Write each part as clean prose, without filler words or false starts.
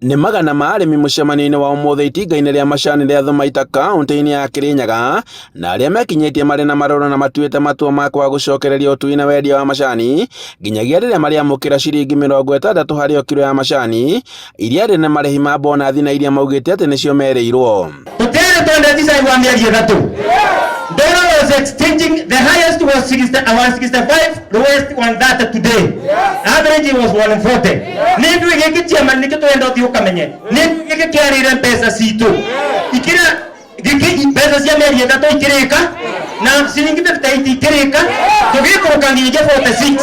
Nĩ magana ma arĩmi mũcemanio-inĩ wa ũmũthĩ itinga-inĩ rĩa macani rĩa Thumaita kauntĩ-inĩ ya Kirinyaga, na arĩa mekinyĩtie marĩ na marũrũ na matuĩte matua ma kwaga gũcokereria ũtui na wendia wa macani nginyagia rĩrĩa marĩamũkĩra ciringi 60 harĩ o kiro ya macani iria rĩ na marĩhi ma bonathi na iria maugĩte atĩ nĩcio merĩirwo. Tũtiarĩ twendeti cai wa mĩeri ĩtatũ. Dollar was exchanging, the highest was 60, 165, lowest 130 today. Average was 140. Nĩ ithuĩ gĩkĩ chairman nĩkĩo tũrenda ũthiĩ ũkamenye. Nĩ ithuĩ gĩkĩ kĩarĩire mbeca citũ. Ikĩra gĩkĩ mbeca cia mĩeri ĩtatũ ikĩrĩka na ciringi 58 ikĩrĩka tũgĩikũrũka nginyagia 46.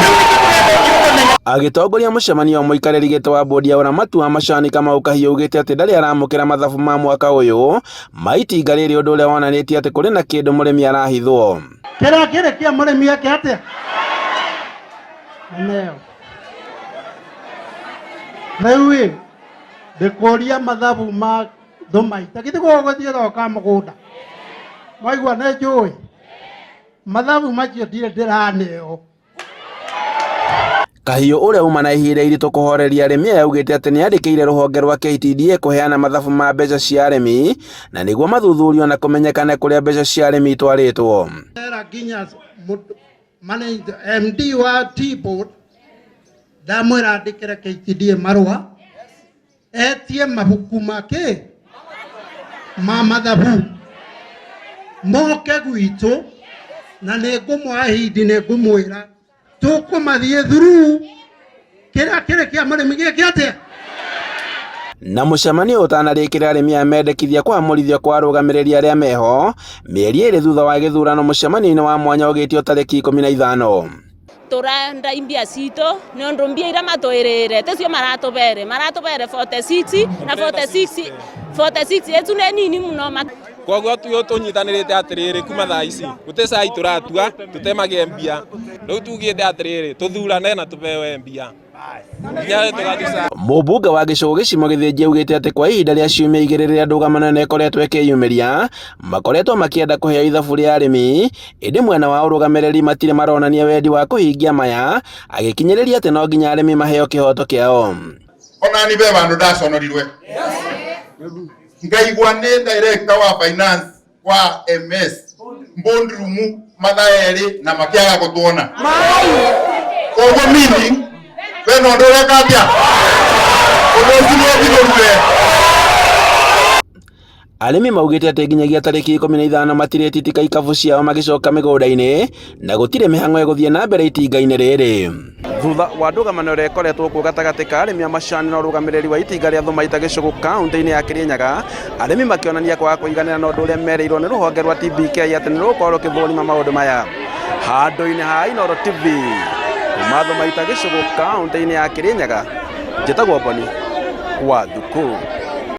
Rĩu nĩkĩo tũrenda ũthiĩ ũkamenye. Agĩtongoria mũcemanio wa mũikarĩri gĩtĩ wa bodi ya ũramati wa macani Kamau Kahiũ augĩte atĩ ndarĩ aramũkĩra mathabu ma mwaka ũyũ ma itinga rĩrĩ ũndũ ũrĩa wonanĩtie atĩ kũrĩ na kĩndũ mũrĩmi arahithwo. Kĩrĩa kĩrĩ kĩa mũrĩmi eke atĩa? Aneo. Rĩu ĩ, ndĩkũria mathabu ma thũmaita githĩ gũgũthiĩ roka mũgũnda mwaigua nĩ njũĩ mathabu macio ndirĩ ndĩraneo. Kahiũ ũrĩa uma na ihinda iritũ kũhoreria arĩmi aya augĩte atĩ nĩandĩkĩire rũhonge rwa KTDA kũheana mathabu ma mbeca cia arĩmi na nĩguo mathuthurio na kũmenyekane kũrĩa mbeca cia arĩmi itwarĩtwo. Era nginya manager MD wa Tea Board ndamwĩra andĩkĩre KTDA marũa etie mabuku make ma mathabu moke gwitũ na nĩ ngũmwahindi nĩ ngũmwĩra tũkũmathiĩ through kĩrĩa kĩrĩ kĩa mũrĩmi gĩke atĩa. Na mũcemanio ũtanarĩkĩra arĩmi aya mendekithia kwamũrithio kwa arũgamĩrĩri arĩa meho mĩeri ĩrĩ thutha wa gĩthurano mũcemanio-inĩ wa mwanya ũgĩtio tarĩki 15. Turenda mbia citũ nĩ ũndũ mbia iria matwĩrĩre tĩcio maratũbere maratũbere 46 na 46 46 ĩtu nĩ nini mũno. Koguo tũnyitanĩrĩte atĩrĩrĩ kuma thaa ici gũtĩ cai tũratua tũtemage mbia rĩu tugĩte atĩrĩrĩ tũthurane na tũbewe mbia. Mũmbunge wa gĩcũgũ gĩcimo Gĩthĩnji augĩte atĩ kwa ihinda rĩa ciumia igĩrĩ rĩrĩa ndũgamano ĩno ĩkoretwo ĩkĩyumĩria makoretwo makĩenda kũheo ithabu rĩa arĩmi ĩndĩ mwena wa ũrũgamĩrĩri matirĩ maronania wendi wa kũhingia maya agĩkinyĩrĩria atĩ no nginya arĩmi maheo kĩhoto kĩao. Ona ni be bandu ndaconorirwe ngaigua nĩ director wa finance wa MS boardroom mathaa erĩ na makĩaga gũtuona koguo meaning we no ũndũ ũreka atĩa ũndũ ũcio nĩ ũthithũrue. Arĩmi maugĩte atĩ nginyagia tarĩki 15 matirĩtitika ikabu ciao magĩcoka mĩgũnda-inĩ na gũtirĩ mĩhang'o ĩgũthiĩ na mbere itinga-inĩ rĩrĩ. Thutha wa ndũgamano ĩrĩa ĩkoretwo kuo gatagatĩ ka arĩmi a macani na ũrũgamĩrĩri wa itinga rĩa Thumaita Gĩcũgũ kaunti-inĩ ya Kĩrĩnyaga, arĩmi makĩonania kwaga kũiganĩra na ũndũ ũrĩa merĩirwo nĩ rũhonge rwa TBK atĩ nĩ rũgũkorwo rũkĩthũrima maũndũ maya. Handũ-inĩ ha Inooro TV, kuma Thumaita Gĩcũgũ kaunti-inĩ ya Kĩrĩnyaga, njĩtagwo Boni wa Thukũ.